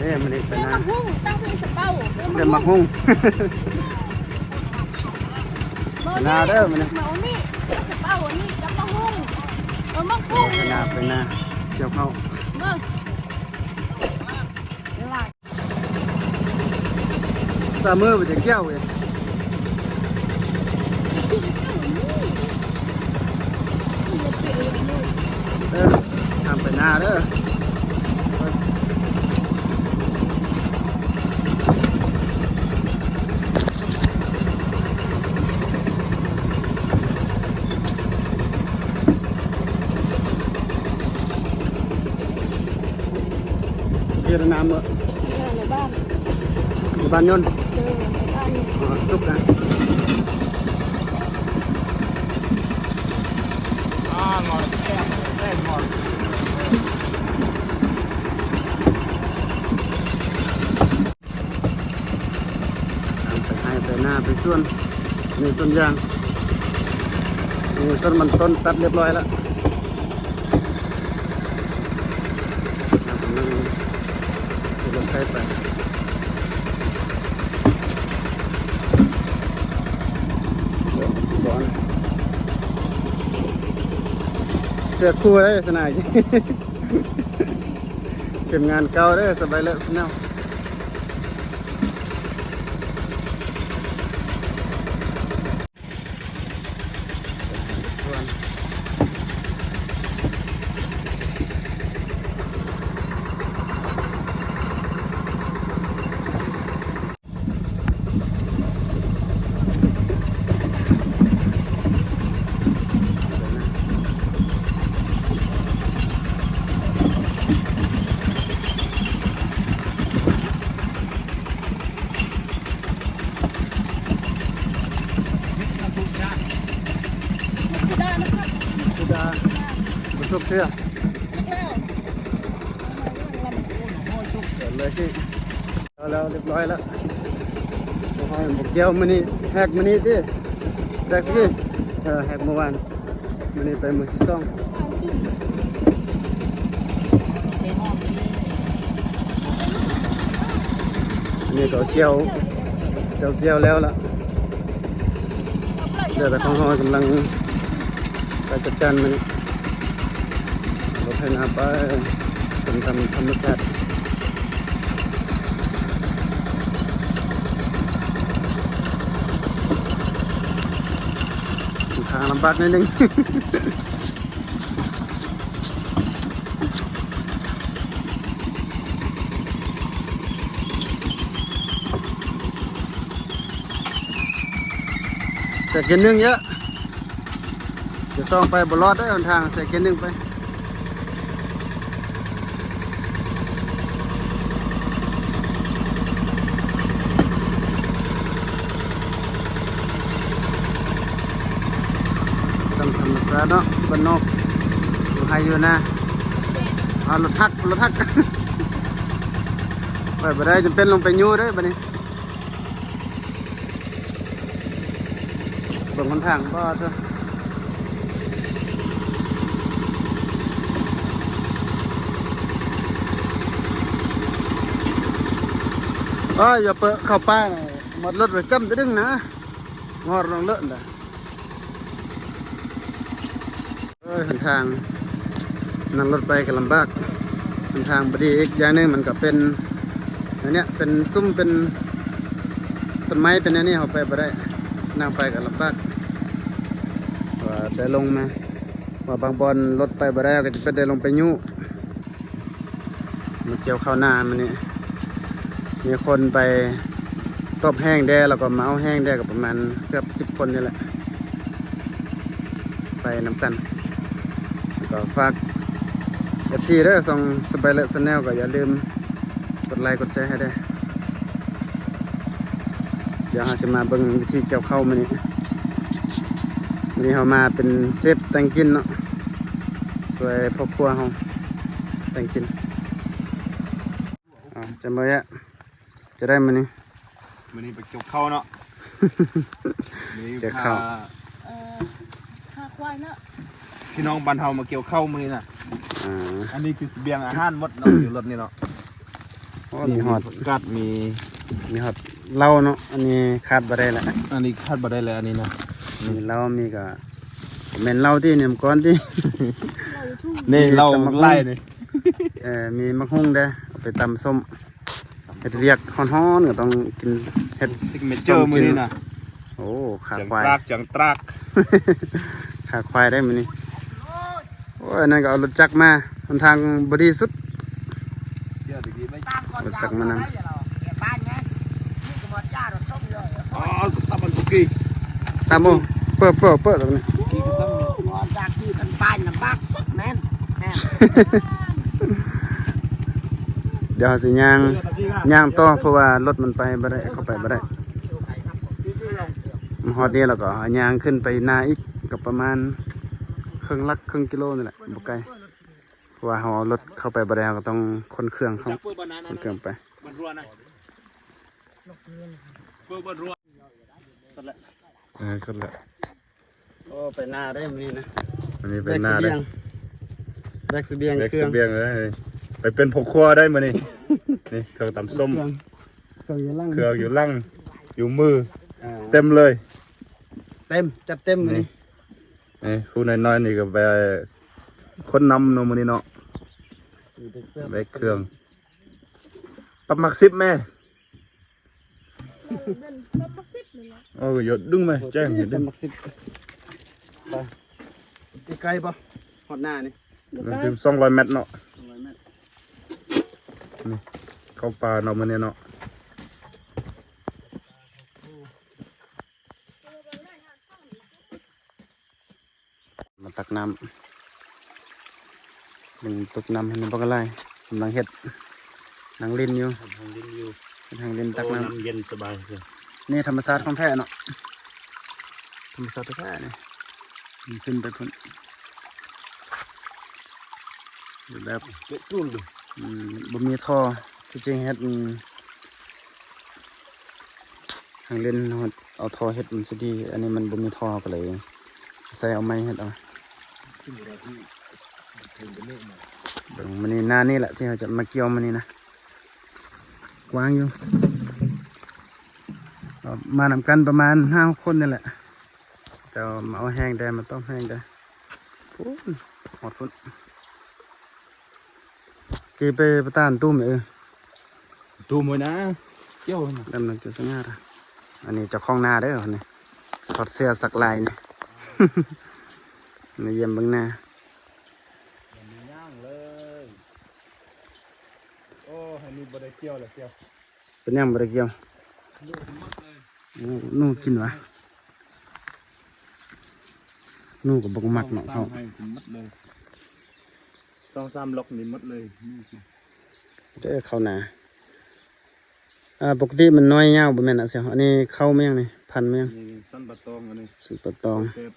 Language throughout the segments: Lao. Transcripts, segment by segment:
ເດ້ ມື້ນີ້ໄປນາ ເດີມາຫຸ່ງ ຕັ້ງເປັນສະເປົາ ເດີມາຫຸ່ງ ເດີມາຫຸ່ງ ໄປນາເດີມື້ນີ້ ມາເອົານີ້ ສະເປົາອັນນີ້ກັບມາຫຸ່ງ ເອົາມາຫຸ່ງ ໄປນາ ໄປນາ ກ່ຽວເຂົ້າ ເບິ່ງ ສາມມື້ບໍ່ໄດ້ກ່ຽວເວີຍ ເອີ ຫ້າມໄປນາເດີ ເຮັດນ້ຳເນາະ ເອີ ໃນບ້ານ ຢູ່ບ້ານຍົນ ເອີ ໃນບ້ານ ອໍ ສຸກນະ ໄປໄຮ່ໄປນາໄປສວນ ມີສວນຢາງ ມີສວນມັນຕົ້ນຕັດລຽບຮ້ອຍລະ ກຳລັງຂີ່ລົດໄຖໄປ ເສື້ອຄູ່ເດ້ສະນາຍ ທີມງານເກົ່າເດີ ສະບາຍເລີ ແນວ ສຸດາ ບໍ່ສຸກເທື່ອ ສຸກແລ້ວ ເປີດເລີຍຊິ ເອົາແລ້ວ ລຽບຮ້ອຍແລ້ວ ບໍ່ຄ່ອຍ ບໍ່ກ່ຽວມື້ນີ້ ແຮກມື້ນີ້ຕິ ແຮກຊິ ເອີ ແຮກມື້ວານ ມື້ນີ້ໄປມື້ທີສອງ ອັນນີ້ກໍກ່ຽວ ເຈົ້າກ່ຽວແລ້ວລະ ເຫຼືອແຕ່ຂອງເຮົາກຳລັງໄປຈັດການມື້ນີ້ ລົດໄຖນາໄປ ເປັນຕາມທຳມະຊາດ ທາງລຳບາກໜ້ອຍໜຶ່ງ ໃສ່ເກຍໜຶ່ງເຍາະ ຈະສ່ອງໄປບໍ່ລອດເດີ ຫົນທາງ ໃສ່ເກຍໜຶ່ງໄປ ຕາມທຳມະຊາດເນາະ ບ້ານນອກ ຢູ່ໄຮ່ຢູ່ນາ ອາ ລົດທັກ ລົດທັກ ໄປບໍ່ໄດ້ ຈຳເປັນລົງໄປຍູ້ເດີບາດນີ້. ເບິ່ງຫົນທາງບໍ່ຊະ ໂອ້ຍ ຢ່າເປີເຂົ້າປ່ານະ ໝົດລົດໄວ້ຈ້ຳຕະດຶງນະ ງອດລອງເລີນດາ. ເອີ ຫົນທາງ ນັ່ງລົດໄປກໍລຳບາກ ຫົນທາງບໍ່ດີ ອີກຢ່າງໜຶ່ງມັນກໍເປັນ ອັນເນີ້ຍ ເປັນຊຸ່ມ ເປັນຕົ້ນໄມ້ ເປັນແນວນີ້ ເຮົາໄປບໍ່ໄດ້ ນັ່ງໄປກໍລຳບາກ ວ່າໄດ້ລົງມາ ວ່າບາງບ່ອນລົດໄປບໍ່ໄດ້ ເຮົາກໍຈະເປັນໄດ້ລົງໄປຍູ້. ມາກ່ຽວເຂົ້ານາມື້ນີ້ ມີຄົນໄປຕົບແຫ້ງແດ່ ແລ້ວກໍມາເອົາແຫ້ງແດ່ ກໍປະມານເກືອບສິບຄົນນີ້ແຫຼະ ໄປນຳກັນ. ແລ້ວກໍຝາກເອັຟຊີເດີ ຊ່ອງ Spider Channel ກໍຢ່າລືມກົດໄລກົດແຊໃຫ້ເດີ. ດຽວເຮົາຊິມາເບິ່ງວິທີກ່ຽວເຂົ້າມື້ນີ້ ມື້ນີ້ເຮົາມາເປັນເຊຟແຕ່ງກິນເນາະ ຊ່ວຍຄອບຄົວເຮົາແຕ່ງກິນ. ອ່າ ຈະມາແຍະ ຈະໄດ້ມື້ນີ້ ມື້ນີ້ໄປກ່ຽວເຂົ້າເນາະ ກ່ຽວເຂົ້າ ພາ ເອີ ພາຄວາຍເນາະ ພີ່ນ້ອງບ້ານເຮົາມາກ່ຽວເຂົ້າມື້ນີ້ນະ. ອ່າ ອັນນີ້ຄືສະບຽງອາຫານໝົດເນາະ ຢູ່ລົດນີ້ເນາະ. ໂອ້ ມີຮອດ ມີຜັກກາດ ມີ ມີຮອດເຫຼົ້າເນາະ. ອັນນີ້ຂາດບໍ່ໄດ້ລະ ອັນນີ້ຂາດບໍ່ໄດ້ແລ້ວ ອັນນີ້ນະ. ມີເຫຼົ້າ ມີກະ ແມ່ນເຫຼົ້າຕິ ນ້ຳກ້ອນຕິ ນີ້ເຫຼົ້າຫຼາຍນີ້. ເອີ ມີໝາກຫຸ່ງເດ້ ເອົາໄປຕຳສົ້ມ. ເຮັດວຽກຮ້ອນໆ ກໍຕ້ອງກິນ ເຮັດ ຊິກເນເຈີມື້ນີ້ນະ. ໂອ້ ຂາຄວາຍ ຈັງຕຣາກ ຈັງຕຣາກ ຂາຄວາຍໄດ້ມື້ນີ້. ໂອ້ຍ ອັນນັ້ນກໍເອົາລົດຈັກມາ ຫົນທາງບໍ່ດີສຸດ ລົດຈັກມານຳ. ອໍ ຕຳມັນສຸກີ ຕຳໂມ ເປີດ ເປີດ ເປີດ ຕຳນີ້ ດຽວເຮົາຊິຍ່າງ ຍ່າງຕໍ່ ເພາະວ່າລົດມັນໄປບໍ່ໄດ້ ເຂົ້າໄປບໍ່ໄດ້. ມາຮອດນີ້ແລ້ວກໍຍ່າງຂຶ້ນໄປນາອີກ ກໍປະມານເຄິ່ງຫຼັກ ເຄິ່ງກິໂລນີ້ແຫຼະ ບໍ່ໄກ. ເພາະວ່າເຮົາເອົາລົດເຂົ້າໄປບໍ່ໄດ້ ເຮົາກໍຕ້ອງຂົນເຄື່ອງເຂົ້າ ຂົນເຄື່ອງໄປ. ເອີ ຄົນລະ ໂອ້ ໄປນາໄດ້ມື້ນີ້ນະ ມື້ນີ້ໄປນາໄດ້ ແບກສະບຽງ ແບກສະບຽງ ແບກສະບຽງເລີຍ. ໄປເປັນພໍ່ຄົວໄດ້ມື້ນີ້ ນີ້ເຄື່ອງຕຳສົ້ມ ເຄື່ອງ ເຄື່ອງຢູ່ຫຼັງ ເຄື່ອງຢູ່ຫຼັງ ຢູ່ມື ເອີ ເຕັມເລີຍ ເຕັມ ຈັດເຕັມມື້ນີ້. ນີ້ ຜູ້ນ້ອຍໆ ນີ້ກໍແບກ ຄົນນຳເນາະມື້ນີ້ເນາະ ແບກເຄື່ອງ. ປັບໝາກສິບແມ່ ເອີ ແມ່ນປັບໝາກສິບນັ້ນແຫຼະ. ເອີ ຢົດດຶງແມ່ ແຈ້ງ ປັບໝາກສິບ. ໄປ ອີກໄກບໍ່ ຮອດນານີ້? ບໍ່ໄກ ມັນຄືສອງຮ້ອຍແມັດເນາະ ສອງຮ້ອຍແມັດ. ນີ້ ເຂົ້າປ່າເນາະມື້ນີ້ເນາະ. ມາຕັກນ້ຳ ເບິ່ງຕົກນ້ຳໃຫ້ມັນບໍ່ກະໄຫຼ ກຳລັງເຮັດ ນັ່ງຫຼິ້ນຢູ່ ນັ່ງຫຼິ້ນຢູ່ ເຮັດຮັງຫຼິ້ນ ໂອ້ ຕັກນ້ຳ ນ້ຳເຢັນສະບາຍ. ນີ້ທຳມະຊາດຂອງແທ້ເນາະ ທຳມະຊາດແທ້ໆ ນີ້ ມັນຂຶ້ນໄປພຸ້ນ ແບບ ອືມ ບໍ່ມີທໍ່ ທີ່ຈິງເຮັດ ອືມ ທາງເຫຼັ້ນເຮົາເອົາທໍ່ເຮັດມັນຊິດີ ອັນນີ້ມັນບໍ່ມີທໍ່ ເຮົາກໍເລີຍໃຊ້ເອົາໄມ້ເຮັດເອົາ. ເບິ່ງມື້ນີ້ ໜ້ານີ້ແຫຼະທີ່ເຮົາຈະມາກ່ຽວມື້ນີ້ນະ ກວ້າງຢູ່ ມານຳກັນປະມານຫ້າຫົກຄົນນີ້ແຫຼະ ເຈົ້າມາເອົາແຫ້ງແດ່ ມາຕ້ອມແຫ້ງແດ່ ພຸ້ນ ຮອດພຸ້ນ. ກີໄປປະຕານຕຸ້ມເອີ ຕຸ້ມໂຫຍນາ ກ່ຽວນະ ດຳນຳຈຸສະຫຍາດ. ອັນນີ້ເຈົ້າຂອງນາເດີ ນີ້ຖອດເສື້ອສັກລາຍນີ້ ມາຢ້ຽມເບິ່ງນາ. ໂອ້ ໃຫ້ນີ້ບໍ່ໄດ້ກ່ຽວລະ ກ່ຽວ ເປັນຫຍັງບໍ່ໄດ້ກ່ຽວ? ໜູກິນຫວາ? ໜູກໍບໍ່ມັກເນາະເຂົາ ສອງສາມລັອກນີ້ໝົດເລີຍ ເດີເຂົ້ານາ. ອ່າ ປົກກະຕິມັນໜ່ວຍຍາວບໍ່ແມ່ນນະ ອັນນີ້ເຂົ້າແມ່ນຫຍັງນີ້ ພັນແມ່ນຫຍັງ? ນີ້ສັນປະຕອງ ອັນນີ້ສັນປະຕອງ ແຊບ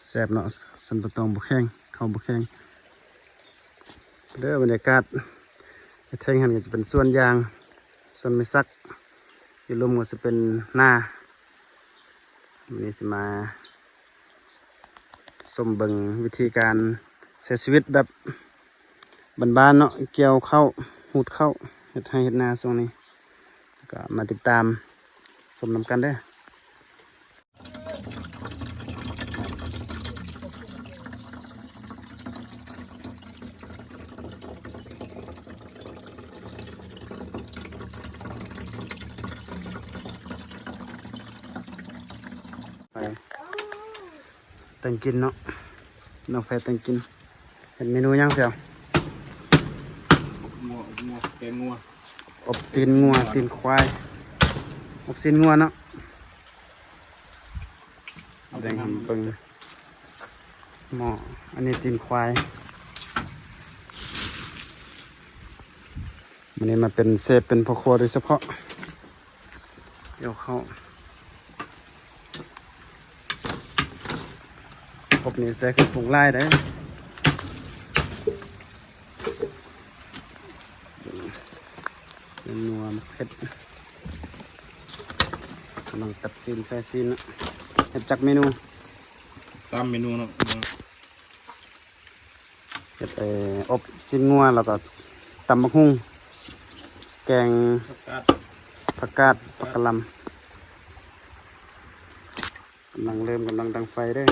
ແຊບເນາະ ສັນປະຕອງບໍ່ແຂງ ເຂົ້າບໍ່ແຂງ. ເດີ ບັນຍາກາດ ເທິງຫັ້ນກໍຈະເປັນສວນຢາງ ສວນໄມ້ສັກ ຢູ່ລຸ່ມກໍຊິເປັນນາ. ມື້ນີ້ຊິມາຊົມເບິ່ງວິທີການໃຊ້ຊີວິດແບບບ້ານໆເນາະ ກ່ຽວເຂົ້າ ຮູດເຂົ້າ ເຮັດໄຮ່ເຮັດນາຊ່ວງນີ້ ກໍມາຕິດຕາມຊົມນຳກັນເດີ. ແຕ່ງກິນເນາະ ນ້ອງແພແຕ່ງກິນ. ເຮັດເມນູຫຍັງແຊວ? ອົບງົວ ອົບງົວ ແກງງົວ ອົບຕີນງົວ ຕີນຄວາຍ ອົບຊີ້ນງົວເນາະ. ແບ່ງໃຫ້ເບິ່ງໝໍ້ ອັນນີ້ຕີນຄວາຍ. ມື້ນີ້ມາເປັນເຊຟ ເປັນພໍ່ຄົວໂດຍສະເພາະ ກ່ຽວເຂົ້າ ຄົບນີ້ໃສ່ເຄື່ອງປຸງຫຼາຍເດ້. ແປ້ງນົວ ໝາກເຜັດ ກຳລັງຕັດຊີ້ນ ໃສ່ຊີ້ນ. ເຮັດຈັກເມນູ? ສາມເມນູເນາະ. ເຮັດ ເອີ ອົບຊີ້ນງົວ ແລ້ວກໍຕຳບັກຫຸ່ງ ແກ ແກງ ຜັກກາດ ຜັກກາດ ຜັກກະຫຼໍ່າ ກຳລັງເລີ່ມ ກຳລັງດັງໄຟເດີ້.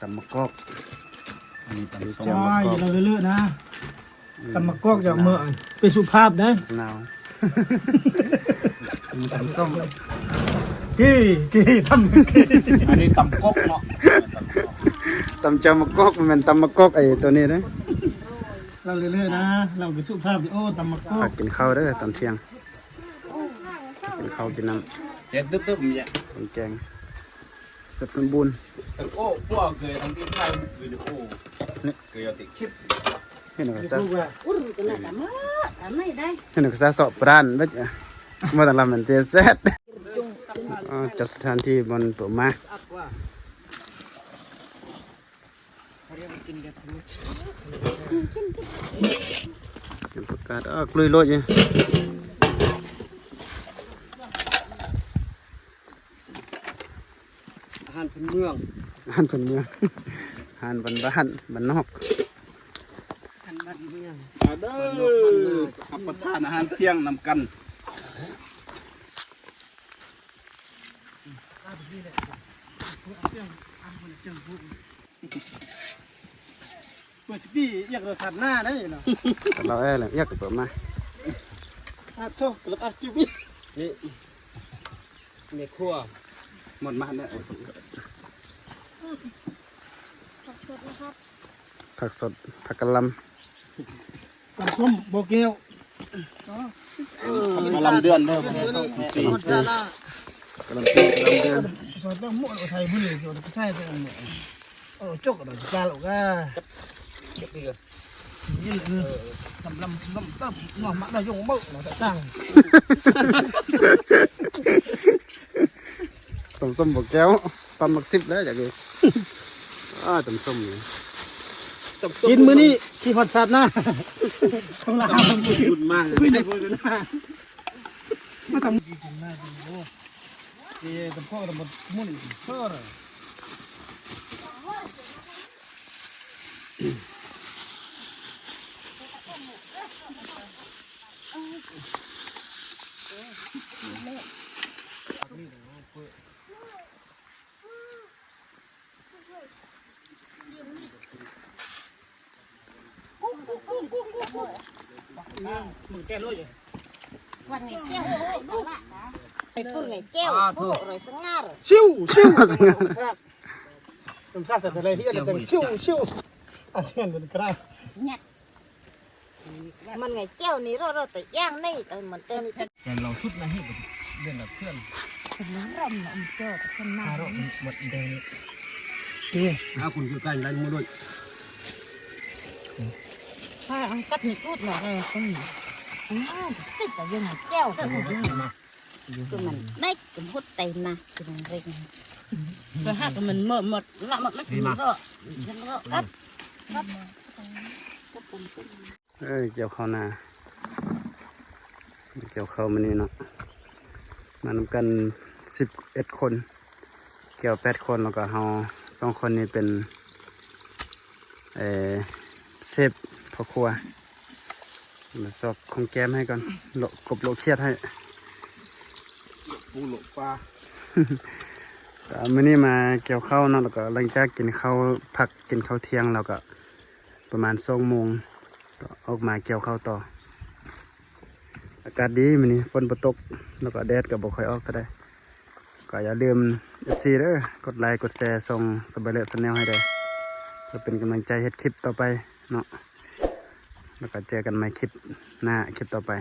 ຕຳໝາກກອກ ອັນນີ້ຕຳ ໂອ້ຍ ເຮົາເລີະໆນະ. ອືມ ຕຳໝາກກອກຢ່າເໝີ ເປັນສຸພາບເດ້. ໜາວ ຕຳສົ້ມ ກີ້ ກີ້ ຕຳ ອັນນີ້ຕຳກົກເນາະ. ຕຳແຈ່ວໝາກກອກ ບໍ່ແມ່ນຕຳໝາກກອກ ໄອ້ໂຕນີ້ເດ້. ເຮົາເລີະໆນະ ເຮົາເປັນສຸພາບເດ້. ໂອ້ ຕຳໝາກກອກ ພາກິນເຂົ້າເດີ້ຕອນທ່ຽງ. ກິນເຂົ້າກິນນ້ຳ ເຮັດຕຶບໆນີ້ ແກງແຊບສົມບູນ. ໂອ້ ພວກເຄີຍທຳກິນໄທ ວິດີໂອ ນີ້ ເຄີຍຕິດຄລິບ ເຫັນກະຊະ ອຸນກະນະກະມາ ອັນນີ້ໄດ້ ເຫັນກະຊະເສາະປານເບິດ ມາຕະລຳແມ່ນເຕແຊດ. ອໍ ຈັດສະຖານທີ່ບ່ອນຕົວມາ ກິນຜັກກາດ ເອີ ລຸຍໂລດ. ອາຫານພື້ນເມືອງ ອາຫານພື້ນເມືອງ ອາຫານບ້ານໆ ບ້ານນອກ ອາຫານບ້ານເມືອງ. ມາເດີ້ ມາເດີ້ ຮັບປະທານອາຫານທ່ຽງນຳກັນ. ເປີດສະກີ້ ອຽກໂທລະສັບໜ້າໄດ້ເນາະ ລາວແອລະ ອຽກເປີດມາ. ອາໂທ້ ກະລະອັດຈິບ ນີ້ ແມ່ຄົວ ໝົດມາແລ້ວ. ຜັກສົດນະຄັບ ຜັກສົດ ຜັກກະຫຼໍ່າ. ປາສົ້ມບໍ່ແກ້ວ ກະຫຼໍ່າເດືອນເດີ ກະຫຼໍ່າເດືອນ ກະຫຼໍ່າເດືອນ. ໃສ່ມື້ນີ້ ໃສ່ແຕ່ມື້ ເອີ ຈົກດອກກາລອກກາ ນີ້ ເອີ ລຳລຳລຳຕຳ ມາ ມາ ມາ ຍົງເບິ່ງ ມາ ສ້າງ. ຕຳສົ້ມບໍ່ແກ້ວ ປານໝາກສິບແລ້ວ ຢາກກິນ. ອ້າ ຕຳສົ້ມນີ້ ຕຳສົ້ມ ກິນມື້ນີ້ ຄິດຮອດຊາດໜ້າ ຂອງລາວ ບຸນມາກ ມາຕຳ ກິນມາກິນ ໂອ້ ເອີ ຕຳກອກ ຕຳໝາກມຸ້ນ ເຊີ. ມັນໄງແຈ່ວນີ້ ເຮົາ ເຮົາແຕ່ຢ່າງນີ້ ແຕ່ມັນແຕ່ນີ້ ແຕ່ເຮົາສຸດນະ ເຮັດເດືອນລະເທື່ອ ເພິ່ນນະ ເຮົາເຈົ້າ ເພິ່ນນະ ເຮົາໝົດແດງນີ້ ເອີ ເອົາຄຸນຄືກັນໄດ້ໝົດເລີຍ ຖ້າເອົາກັບນີ້ພຸດນະ ເອີ ເພິ່ນ ອ້າວ ຕິດກັບເລື່ອງແຈ່ວ ຄືມັນໄດ້ກຳຫົດໄຕມາ ຄືມັນເລັ່ງ ແຕ່ຫາກມັນໝົດ ໝົດລະ ໝົດລະ ກິນເນາະ ກິນເນາະ ເອີ ກ່ຽວເຂົ້ານາ ກ່ຽວເຂົ້າມື້ນີ້ເນາະ ມານຳກັນສິບເອັດຄົນ ກ່ຽວແປດຄົນ ແລ້ວກໍເຮົາສອງຄົນນີ້ເປັນ ເອີ ເຊຟພໍ່ຄົວ ມາຊອກຂອງແກ້ມໃຫ້ກ່ອນ ໂລະກົບໂລະຄຽດໃຫ້ ປູໂລະປາ. ກໍມື້ນີ້ມາກ່ຽວເຂົ້າເນາະ ແລ້ວກໍຫຼັງຈາກກິນເຂົ້າ ພັກກິນເຂົ້າທ່ຽງແລ້ວກໍ ປະມານສອງໂມງ ກໍອອກມາກ່ຽວເຂົ້າຕໍ່. ອາກາດດີມື້ນີ້ ຝົນບໍ່ຕົກ ແລ້ວກໍແດດກໍບໍ່ຄ່ອຍອອກເທົ່າໃດ. ກໍຢ່າລືມ ເອັຟຊີ ເດີ ກົດໄລກົດແຊຊ່ອງ Sabailert Channel ໃຫ້ແດ່ ເພື່ອເປັນກຳລັງໃຈເຮັດຄລິບຕໍ່ໄປເນາະ. ແລ້ວກໍເຈີກັນໃໝ່ຄລິບໜ້າ ຄລິບຕໍ່ໄປ.